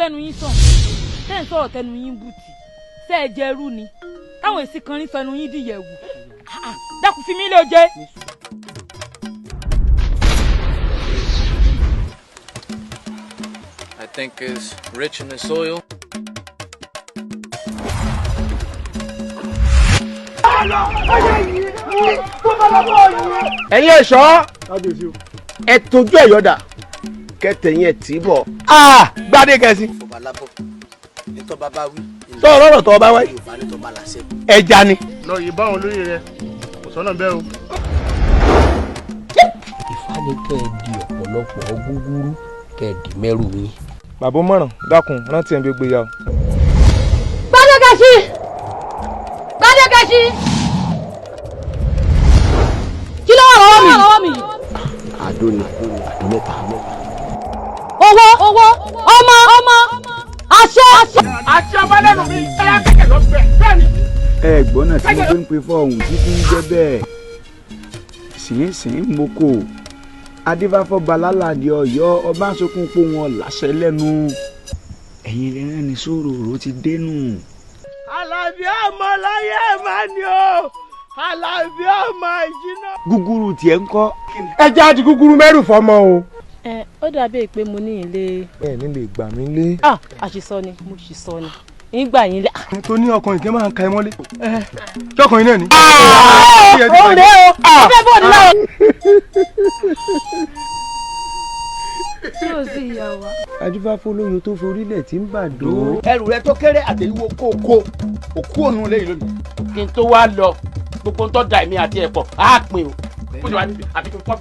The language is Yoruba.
Gbẹ́nu yín sàn, tẹ́ ń sọ̀rọ̀ tẹnu yín bùtì, ṣé ẹ jẹ ẹrú ni táwọn èsì kan ní sọ ẹnu yín dìyẹ̀wù? Dákun, fi mí lé o jẹ́. I think it's rich in the soil. Ẹ̀yin ẹ̀ṣọ́, ẹ tójú ẹ̀ yọ̀dà kẹtẹ̀yìn ẹ̀ tì í bọ̀. Gbadé kẹsí. Sọ ọ̀rọ̀ tó bá wáyé ẹja ni. Lọ yìí báwọn olóyè rẹ, kò sọ́nà bẹ́ẹ̀ o. Ifá ní kẹ́ ẹ di ọ̀pọ̀lọpọ̀ gúgúrú, kẹ́ ẹ dì mẹ́rù yín. Bàbá mọ̀ràn, dákun, rántí ẹ̀ ń gbé ya o. Gbadékẹ́sí, Gbadékẹ́sí, kí ló wà lọ́wọ́ mi? Àdó ni, àdó mẹ́ta. Owó, owó, ọmọ, ọmọ, àṣẹ. Àti ọba lẹ́nu mi, ẹ̀yà kẹ̀kẹ́ lọ bẹ̀ bẹ́ẹ̀ ni. Ẹ gbọ́n náà tí mo fi ń pe fọ́ọ̀hún títí ń jẹ́ bẹ́ẹ̀ sínsìn moko adífáfọ́ba lálàdì Ọ̀yọ́, ọba sọkún pé wọn láṣẹ lẹ́nu ẹ̀yin rẹ̀ ní sòròrò ti dénú. Àlàbí ọmọ láyé máa ní o, Àlàbí ọmọ ìjìnà. Gúgúrú tiẹ̀ ń kọ́. Ẹ jẹ́ àti gúgúrú mẹ́rù fọmọ o. Ẹ ó dàbí pé mo ní ilé. Ẹ ní lè gbà mí lé. Ah, àṣìsọ ni, mo ṣìsọ ni, nígbà yín lé. Tó ní ọkùnrin tí máa ń ka ẹ mọ́lé. Ṣọkùnrin náà ni. Ó rè o, ó fẹ́ bọ̀ nílẹ̀ o. Ṣé o sì yà wá? Adífáfólóyún tó forílẹ̀ tí ń bàdó. Ẹrù rẹ tó kéré àtẹ̀yìnwó kókó òkú ònú lẹ́yìn lónìí kí n tó wá lọ, gbogbo ń tọ́ da èmi àti ẹ̀pọ̀ á pin o kó jọ àfi kí n pọ́.